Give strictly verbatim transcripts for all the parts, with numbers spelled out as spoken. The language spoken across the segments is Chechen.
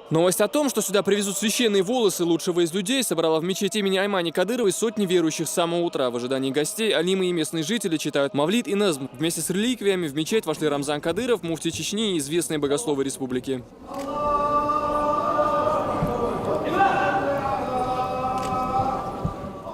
Новость о том, что сюда привезут священные волосы лучшего из людей, собрала в мечети имени Аймани Кадыровой сотни верующих с самого утра. В ожидании гостей алимы и местные жители читают мавлид и назм. Вместе с реликвиями в мечеть вошли Рамзан Кадыров, муфти Чечни и известные богословы республики.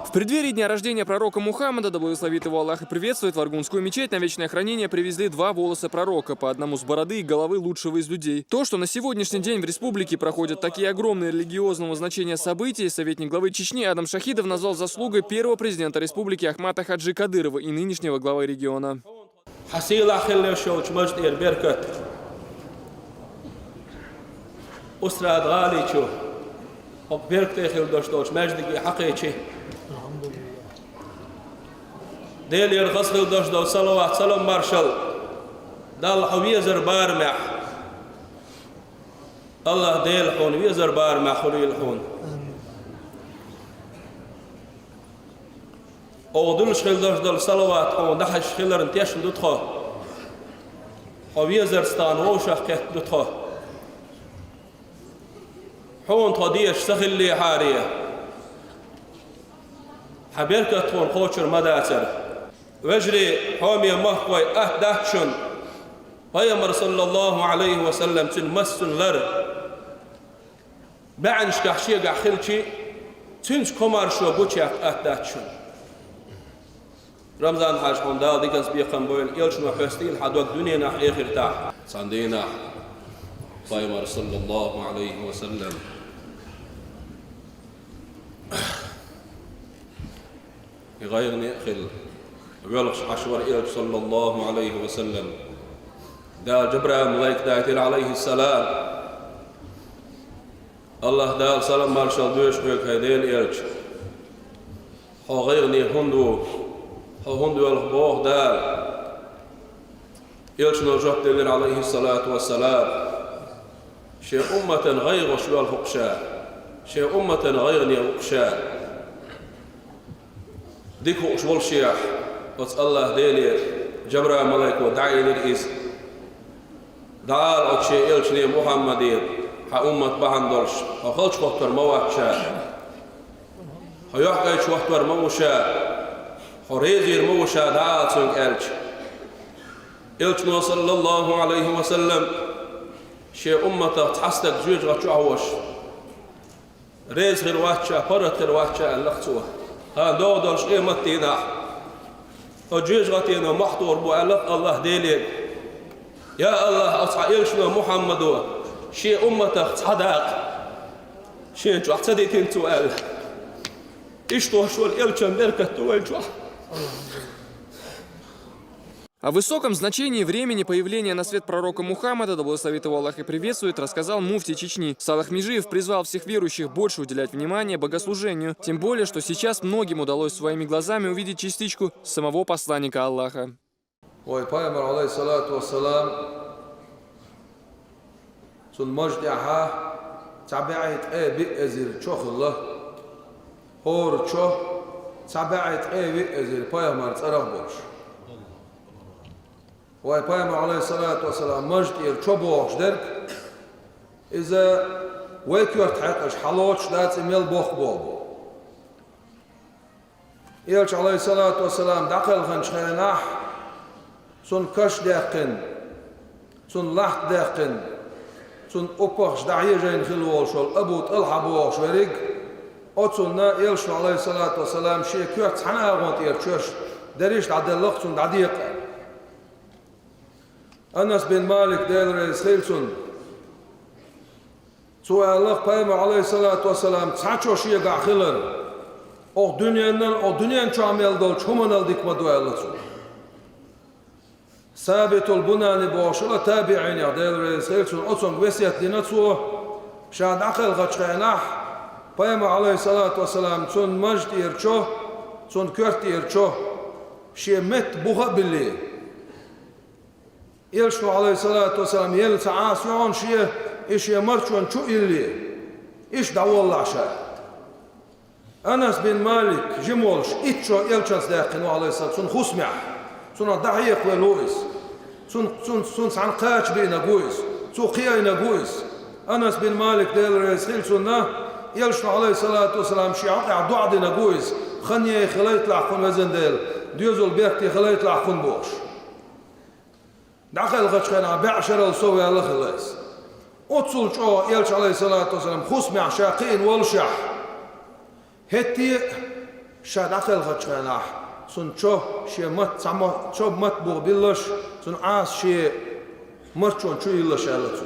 В преддверии дня рождения пророка Мухаммада, да благословит его Аллах и приветствует, в Аргунскую мечеть на вечное хранение привезли два волоса пророка, по одному с бороды и головы лучшего из людей. То, что на сегодняшний день в республике проходят такие огромные религиозного значения события, советник главы Чечни Адам Шахидов назвал заслугой первого президента республики Ахмата Хаджи Кадырова и нынешнего главы региона. Хьасийлахь хилла йолчу мажа тӀера беркат. Устрада гӀали чу хӀокху беркате хилла долуш долчу маьждиге хьакхечи. Делера хаза хилла долуш долу салават, салам маршалла Далла хьо везар барамехь. Аллах Дела хьуна везар барамехь хуьлийла хьуна. Оха дуьллуш хилла долуш долу салават хьуна дахьаш хиларна тешна ду тхо. Хьо везарца тахана вовшах кхетта ду тхо. Хьуна тхо дезаш ца хиллехьара, хьан беркат тхуна кхочур ма дацара. Вежарий, хьоме махкахой, атта дац шуна Пайхамар, саллаллаху Ӏалайхи ва саллам, цуьнан массо а лар бӀаьннашкахь шегахь хилчи, цуьнца комаршо гучуяккха атта дац шуна. Рамзан-Хьаьжа, хьуна Дала диканца бекхам бойла, элчано хьоьстийла хьан дог дуьненахь, эхартахь. Цхьана дийнахь Пайхамар, саллаллаху Ӏалайхи ва саллам, и гӀайгӀане а хилла, воьлхуш Ӏаш вара элча, саллаллаху Ӏалайхи ва саллам. Дала Жабраил-малайк дайтира, Ӏалайхиссалам. Аллах Дала салам маршалла доьшу хьоьга, хӀай Делан элча. Хьо гӀайгӀане хӀунда ву? Хьо хӀунда воьлху боху Дала? Элчано жоп делира, Ӏалайхиссалату вассалам: шен умматан гӀайгӀа волуш воьлху-кх ша, шен умматан гӀайгӀане ву-кх ша. Дика хууш волушехь, оцу Аллах Деле Жабраил-малайко дӀаэлира иза: дӀаала оцу шен элчане Мухьаммаде, хьан уммат бахьана долуш, хьо халчахӀоттор ма вац ша, хьо йохкӀайчахӀоттор ма ву ша, хьо резийр ма ву ша, дӀаала цуьнга, аьлча. Элчано, саллаллаху Ӏалайхи ва саллам, шен умматах цхьа стаг жоьжахати чохь волуш реза хир вац ша, паргӀат хир вац ша, аьлла-кх цо. Тхан догӀу долуш къематдийнахь оцу жоьжахатино мохь тухур бу, аьлла-кх Аллах Деле: я Аллах, оцу хьан элчано Мухьаммадо шен умматах цхьа дакъа шена чохь ца дитина цо, аьлла. Иштта волуш волу элчан беркат ду вайн чохь. О высоком значении времени появления на свет пророка Мухаммада, да благословит его Аллах и приветствует, рассказал муфти Чечни. Салах Межиев призвал всех верующих больше уделять внимание богослужению, тем более, что сейчас многим удалось своими глазами увидеть частичку самого посланника Аллаха. Вай Пайхамар, Ӏалайхиссалату вассалам, цуьнан мажа тӀехь цхьа бӀе ткъе биъ эзар чо хилла. ХӀора чо цхьа бӀе ткъе виъ эзар пайхамаран цӀарах болуш. Вай Пайхамар, Ӏалайхиссалату вассалам, мажа тӀера чо бохуш дерг, иза вай коьрта хьекъалш хьалоцуш дац, и мел боккха болу бу. Элча, Ӏалайхиссалату вассалам, дӀакхелхинчу хенахь, цунна каш даьккхина, цунна латта даьккхина, цунна уппахаш дӀахьежайна хилла волуш волу Абу ТӀалхьа бохуш верриг, оцунна Элчано, Ӏалайхиссалату вассалам, шен коьрта цхьана агӀон тӀера чоьш дерриш а дӀаделла-кх цунна дӀадекъа. Анас бин Малик, Дела реза хила цунна, цо аьлла-кх, Пайхамар, Ӏалайхиссалату вассалам, цхьа чо шегахь хилар, оха дуьненал, оха дуьнен чохь мел долчу хӀуманал дика ма ду, аьлла цо. Сабитул Бунани бохуш волу табиӀинех, Дела реза хила цунна, оцунга весет дина цо, ша дӀакхелхачу хенахь, Пайхамар, Ӏалайхиссалату вассалам, цунна мажа тӀера чо, цунна коьрта тӀера чо, шен метта буха а билли, Элчано, Ӏалайхиссалату вассалам, елла ца Ӏаса юьхьанца шен, и шен марчонан чу а илли, иштта дӀаволлахь ша. Анас бин Малик, жима волуш, итт шо Элчанца даьккхина ву, Ӏалайхиссалам, цунна хӀусамехь, цунах дӀахьекхавелла ву иза. Цунна, цунна, цунна цхьаьна кхача биънарг ву иза, цо кхиийнарг ву иза. Анас бин Малик, Дела реза хила цунна, Элчано, Ӏалайхи ссалату вассалам, шен хьокъехь доӀа динарг ву иза, хан яй хилайталахь хьуна, везан Дела, доьзал беркате хилайталахь хьуна бохуш. ДӀакхелхачу хенахь бӀе шарал сов ваьлла хилла иза. Оццул чӀогӀа Элча, Ӏалайхи ссалату вассалам, хӀусамехь ша кхиъна воллушехь, хӀетте а ша дӀакхелхачу хенахь, цунна чо шен матта, цхьа ма-, чо матта буха биллалаш, цунна Ӏаса шен марчонан чу йиллалаш аьлла цо.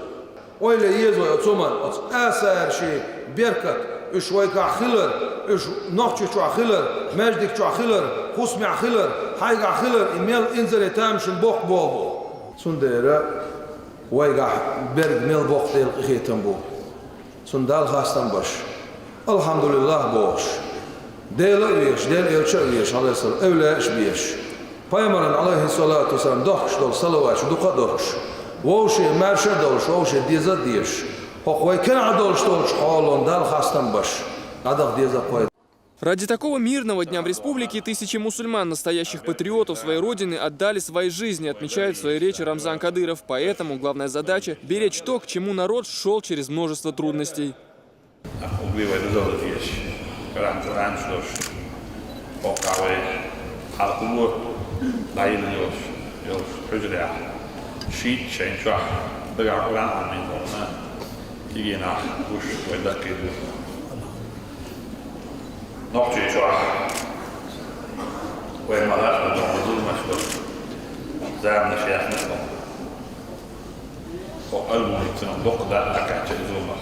Ойла е еза вай оцу хӀуманна, оцу асарийн беркат, уьш вайгахь хилар, уьш Нохчийчохь хилар, маьждиг чохь хилар, хӀусамехь хилар, хьайгахь хилар, и мел инзаре тамашийна боккха болх бу. Цундела вайгахь берг мел боккха Делан къинхетам бу. Цунна Далла хастам беш, «Алхьамдулиллах» бохуш, Дела а везаш, Делан Элча а везаш, Ӏалайхи ссалам, эвлаяаш а безаш, Пайхамарна, Ӏалайхи ссалату вассалам, дохкуш долу салаваташ дукха а дохкуш, вовшийн маьрша а долуш, вовшийн деза а дезаш, хӀокху вай карахь долуш долчу хьолан Далла хастам беш, дӀадаха деза-кх вай. Ради такого мирного дня в республике тысячи мусульман, настоящих патриотов своей родины, отдали свои жизни, отмечает в своей речи Рамзан Кадыров. Поэтому главная задача — беречь то, к чему народ шёл через множество трудностей. Угли вай дозалла дезаш, Коран, Коран долуш, хӀокху вай хьалхо дӀайилла йолуш, йолуш хьуьжарехь, шийтта шайна чохь дагахь Коран Ӏамийна волу, кегийнах гуш вай даккхийла ду. Нохчийчохь вай ма-дарра долу зуламаш долу заманаш яьхна хьуна. Хьо Аргуна цунах доккха дакъа кхаьчна и зуламах.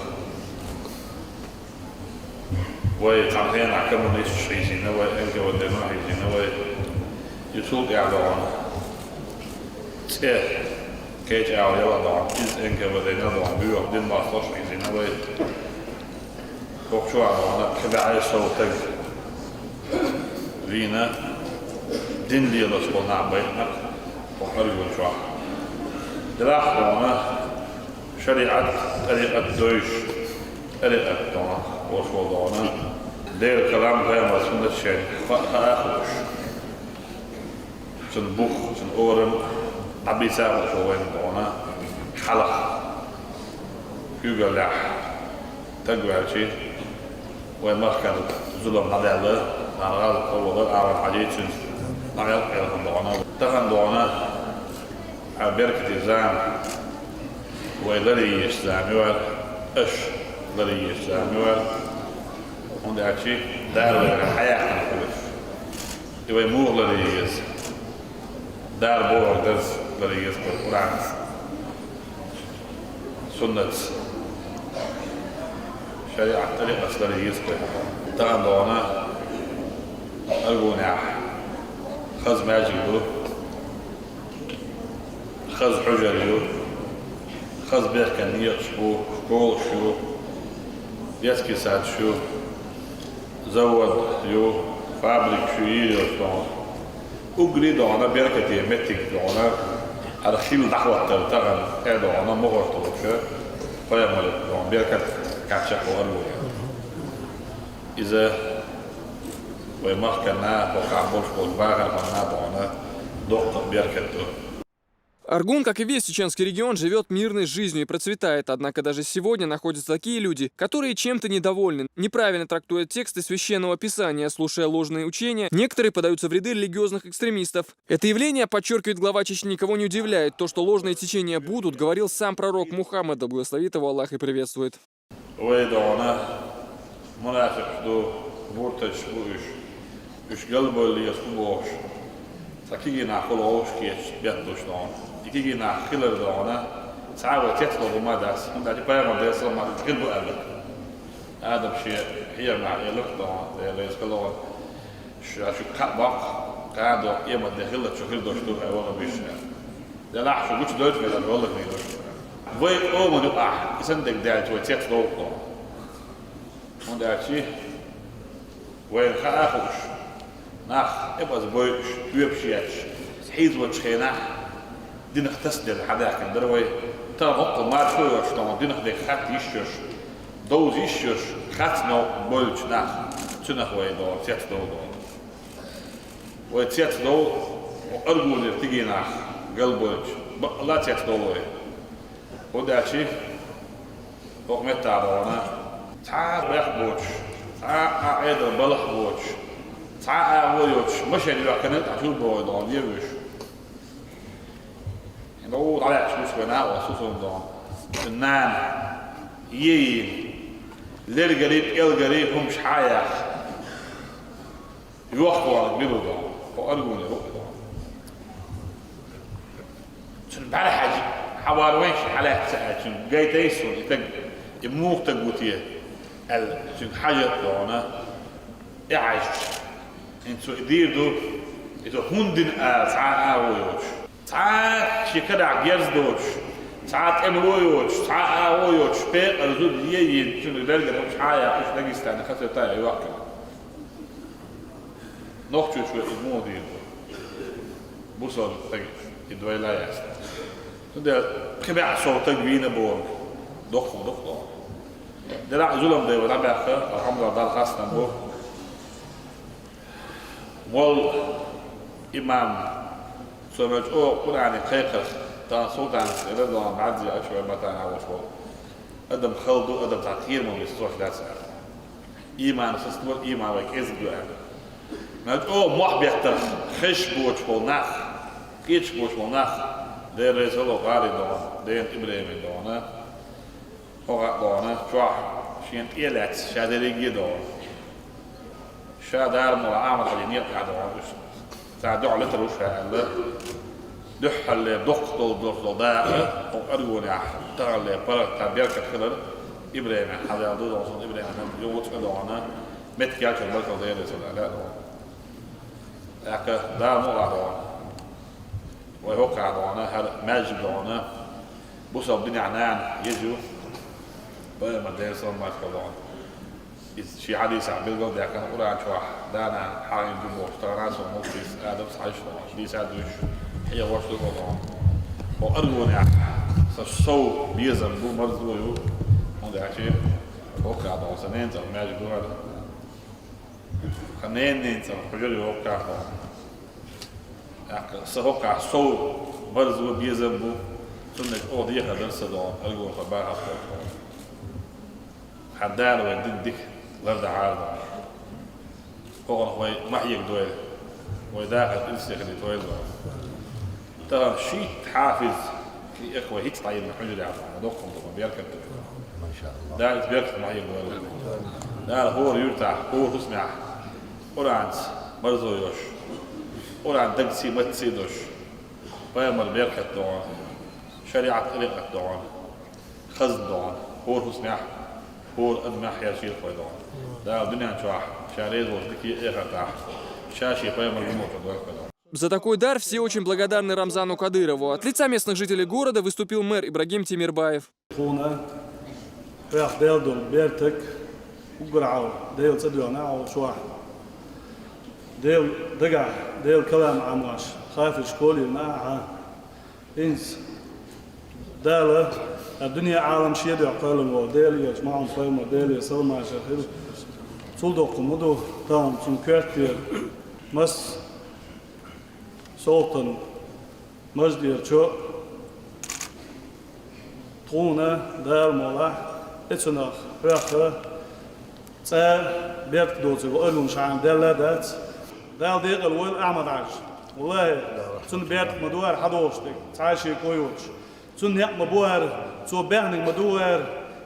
Вай цхьана хенахь коммунисташ хьийзийна вай, Н К В Д-но хьийзийна вай. И цул тӀаьхьа догӀу цӀе кхечу агӀор яла догӀу, иза Н К В Д-но догӀу, боьха дин мостагӀаш хьийзийна вай. ХӀокху чохь догӀу кхин бӀе сов стаг вийна, дин лелош болу нах байъина хӀокху Аргуна чохь. Делахь а догӀу шариӀат, тӀарикъат дойуш, тӀарикъат догӀу, оцо догӀу Делан калам, пайхамаран суннат шайна хаа а хууш. Цуьнан бух, цуьнан орам дӀабийца а хууш вайна догӀу хьалха куьйгаллехь стаг ваьлча, вайн махкана зулам дӀадаьлла, царна гӀазот хьовлура, Ахьмад-Хьаьжи цуьнца дӀакхелхина догӀу. Тахана догӀу хьан беркате зама, вай ларъеш зама ю хӀара, аша ларъеш зама ю хӀара, хӀунда аьлча Дала вайна хьаяьккхина хилар. И вай муха ларъе еза? Дала бохург дарца ларъе еза вай, Къуръанца, суннатца, шариӀат тӀарикъатца ларъе еза вай. Тахана догӀу Аргунехь хаза маьждиг ду, хаза хьуьжар ю, хаза бехкан некъаш бу, школаш ю, детский садаш ю, завод ю, фабрикаш ю, йийр йолуш догӀу. Уггаре а догӀу беркате меттиг догӀу, хӀара хилла дӀахӀоттар тахана, э, догӀу мухӀар тухучу пайхамаран догӀу беркат кхаьчна хӀокху Аргуне. Иза вай махкана, хӀокхахь болуш болчу бахархошна догӀу доккха беркат ду. Аргун, как и весь чеченский регион, живёт мирной жизнью и процветает. Однако даже сегодня находятся такие люди, которые чем-то недовольны, неправильно трактуют тексты Священного Писания, слушая ложные учения, некоторые подаются в ряды религиозных экстремистов. Это явление, подчеркивает глава Чечни, никого не удивляет. То, что ложные течения будут, говорил сам пророк Мухаммад, да благословит его Аллах и приветствует. Вай догӀу мунафикъаш ду, муртадаш бу уьш, уьш галбевлла еза бу бохуш, цхьа кегий нах хуьлу вовшахкхеташ бетталуш догӀу. И кегий нах хилар догӀу цхьа а вай цецдовла хӀума дац, хӀунда аьлча пайхамар, Делера салам-маршалла, хир бу аьлла. Адам шен хьехамехь элира догӀу, Дела реза хуьлда, ша шуьга кхаъ боккху, кхана догӀу къематде хиллачу хир долуш ду хьайн ваха бийш аьлла. Делахь шу гучудойту хилар валлахӀ ду. Вай къоман юкъахь и санна дерг даьлча вай цецдовлу догӀу. ХӀунда аьлча вайна хаа а хууш, нах эпаза бойуш, тоьпаш етташ, хьийзочу хенахь динах тасаделла хьадаьккхина дара вай. Тахана хӀокху маршо йолуш догӀу динах дерг хатта йиш йолуш, довза йиш йолуш, хатта новкъа бевллачу нах, цуьнах вай догӀу цецдовлу догӀу. Вай цецдовлу, хӀокху Аргунера кегий нах галбевлча, бакъалла цецдовлу вай. ХӀунда аьлча ХӀокху меттехь дохана, цхьа а бехк боцуш, цхьа а Ӏедал балхахь боцуш, цхьа а агӀо йоцуш, машен йоьхкина а тӀе чу бохуьйту дохана лелавеш. ХӀинца гӀу дӀалаьцна гуш вайн накъост ву суна дохана. Цуьнан нана, е йийна, лергари, пӀелгари хӀумаш хьа а яхна, йохкавалларг мила ву дохана, хӀо аргуне ву дохана. Цуьнан бӀаьрахьаьжча, хьан вара вайша хьалаьцна аьлча, гайтина суна и таг, и муха таг ву те аьлла, цуьнга хьажа а дохана, тӀехьаьжча. ХӀинца цо и дийр ду, иза хӀунда дина ала цхьа а агӀо йоцуш. Цхьа а шен карахь герз доцуш, цхьа а тӀемало йоцуш, цхьа а агӀо йоцуш, пекъар зуда е йийна, цуьнан лергара хӀумаш хьа а яхна, уьш Дагестане хазахетта а йохкина. Нохчочо иза муха дийр ду? Бусалба стаг и дойла а яц. Цундела кхин бӀе сов таг вийна бохург доккха ду-кх. Делахь а зулам дай вай дӀабаьхна, алхьамдулиллахӀ, Далла хастам бу. Молла, имам, цо мел чӀогӀа Къуръане кхайкхарх, тахана Султанца элира дохана, бӀаьрзе а чу вай матана хьан волуш волу. Адам хала ду, адам цхьа кхерам бен сацош дац аьлла. Ийман сацадора, ийман вай кӀезиг ду аьлла. Мел чӀогӀа мохь беттарх, хезаш боцуш болу нах, кхеташ боцуш болу нах, Дела реза хуьлда гӀалин дохана, Дена ИбрахӀиман дохана, хӀокху дохана, чохь шена тӀе а лаьцна, ша дерриге а дохана. Ша Дала мукъ лахь Ахьмад-Хьаьжин некъа тӀехь дохана уьш. Цара дуьхьал летар ву ша аьлла, дуьххьалле доккха долу долуш долу дакъа, хӀокху аргонехь таханле паргӀат, беркат хилар, ИбрахӀиман хьалаьлла ду дохана, ИбрахӀиман юха цкъа дохана, меттиг яьллачуьра баркалла дерриг санна аьлла а дохана. ТӀаккха Дала мукъ лахь дохана. Вай хӀокхахь дохана, хӀара маьждиг дохана, бусалба динехь нана еза ю, пайхамар, Делан салам-маршалла хуьлда цунна. Иза шен хьадисехь билгалдаьккхина, Къуръан чохь да-нана хьагӀ ду бохуш, тахана а со муфтис Адамас хьаьжча дохана, дийца а дуьйцуш, хьехош ду дохана. ХӀокху аргонехь сан сов безам бу, марзо ю, хӀунда аьлча хӀокхахь дохана сан ненан цӀарах маьждиг ду хӀара. Сан ненан цӀарах хьуьжар ю хӀокхахь дохана. ТӀаккха сан хӀокхахь сов, марзо, безам бу, цунна чӀогӀа дехар дара сан дохана, аргонехь бахархой дохана. ХӀара Дала вайн дин дика лардахьара дохана. ХӀокхунах вай ма хьегадойла, вай дахар къинцех хилийтойла дохана. Тахана шийтта хьафиз, кхин а вай хӀинца дӀайина хьуьжарехь дохана, доккха хӀума ду, беркат ду. Дала иза беркат ма хьегадойла. Дала хӀора юьртахь, хӀора хӀусамехь Къуръанца марзо йолуш, Къуръан дагций, маттаций долуш, пайхамар беркат дохана, шариӀат, тӀарикъат дохана, хазна дохана, хӀора хӀусамехь, хӀора адамехь хьерчийла вай дохана. Дала дуьнен чохь ша реза волчу дика, эхартахь ша шен пайхамар гумо чу дойла вай дохана. За такой дар все очень благодарны Рамзану Кадырову. От лица местных жителей города выступил мэр Ибрагим Темирбаев. Тхуна хьоьх делла долу бертаг уггар хьалха Делан цӀа доьгӀна ахьа волчохь. Делан дагахь Делан калам Ӏамош, хафиз школа йина ахьа. ХӀинца Дала, а, дуьне, Ӏалам шен дуьхьа кхоьллина волу Делан элча Мухьаммад-пайхамар, Делера салам-маршалла хуьлда цунна, цул доккха ма ду, тахана цуьнан коьртера мас Султан маждера чо тхуна, Дала мукъ лахь, и цунах хьоьхха цӀа беркат доцург аргун шаьна делла а дац. Дала декъала войла Ахьмад-Хьаьжа. ВаллахӀи, цунна беркат ма ду хӀара хьадогӀуш дерг, цхьа а шеко йоцуш. Цунна некъ ма бу хӀара, цо баьхниг ма ду хӀара,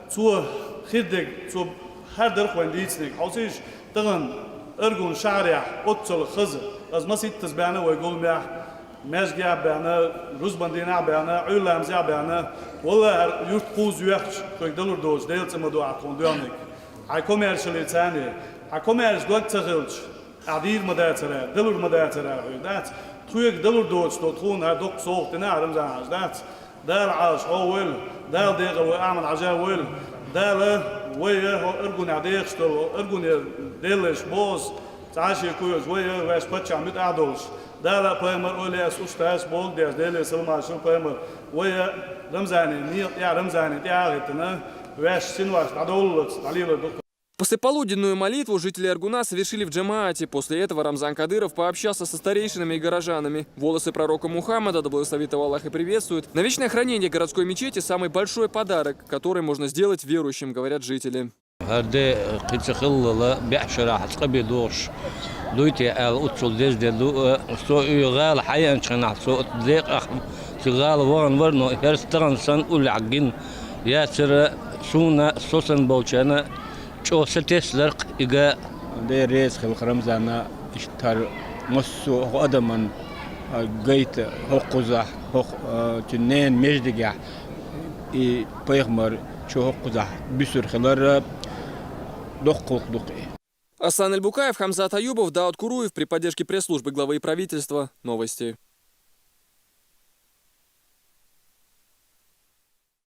цо хир дерг, цо хӀара дарх вайн дийцинарг. Хьовсийша, тахана Аргун шахьарехь оццул хаза, аса масийттаза баьхна вай гуламехь, маьждигехь а баьхна, рузбан дийнахь а баьхна, Ӏуьйра ламазехь а баьхна. ВаллахӀи, хӀара юрт кхузза йоьхча, хьоьга далур доцуш Делан цӀа ма ду ахь тхуна доьгӀнарг. Хьайн комаьршаллица царна, хьан комаьрша дог ца хилча, ахь дийр ма дацара, далур ма дацара хьоьга, дац? Тхоьга далур доцуш ду тхуна хӀара доккха совгӀат дина ахь, Рамзан-Хьаьжа, дац? Дала Ӏалаш хьо войла, Дала декъала вай Ахьмад-Хьаьжа войла, Дала вай хӀо Аргунехь дехаш долу, Аргуне деллаш боху аса, цхьа а шеко йоцуш, вай ваьш паччахьна муьтӀахь а долуш, Дала а, пайхамар а, ойла а, ас устаз а, бохург деш, Делера салам-маршалла, пайхамар, вай Рамзане, некъа тӀехь Рамзане тӀаьхьа а хӀиттина, ваьш синош дӀадовллалц дӀалелар ду. Послеполуденную молитву жители Аргуна совершили в джамаате. После этого Рамзан Кадыров пообщался со старейшинами и горожанами. Волосы пророка Мухаммада, да благословит его Аллах и приветствует, на вечное хранение городской мечети — самый большой подарок, который можно сделать верующим, говорят жители. Гьарде кхин ца хилла бегӀ шарахь цкъа бе догӀуш дуй те аьлла, уццул дезде ду, со и гӀала хьаяьнчхьанахь, со декъах цу гӀала вахана вар, но хӀерс тахана сан уллехь гин яцара суна, со сан болчана чӀо сатесларх ига. Де реза хилха Рамзана иштар массо хӀокху адаман гайта хӀокхузахь, хӀокху цу нен междигехь и пайхамар чу хӀокхузахь буьсур хилар доккхалх дукха и. Аслан Эльбукаев, Хамзат Аюбов, Дауд Куруев при поддержке пресс-службы главы и правительства. Новости.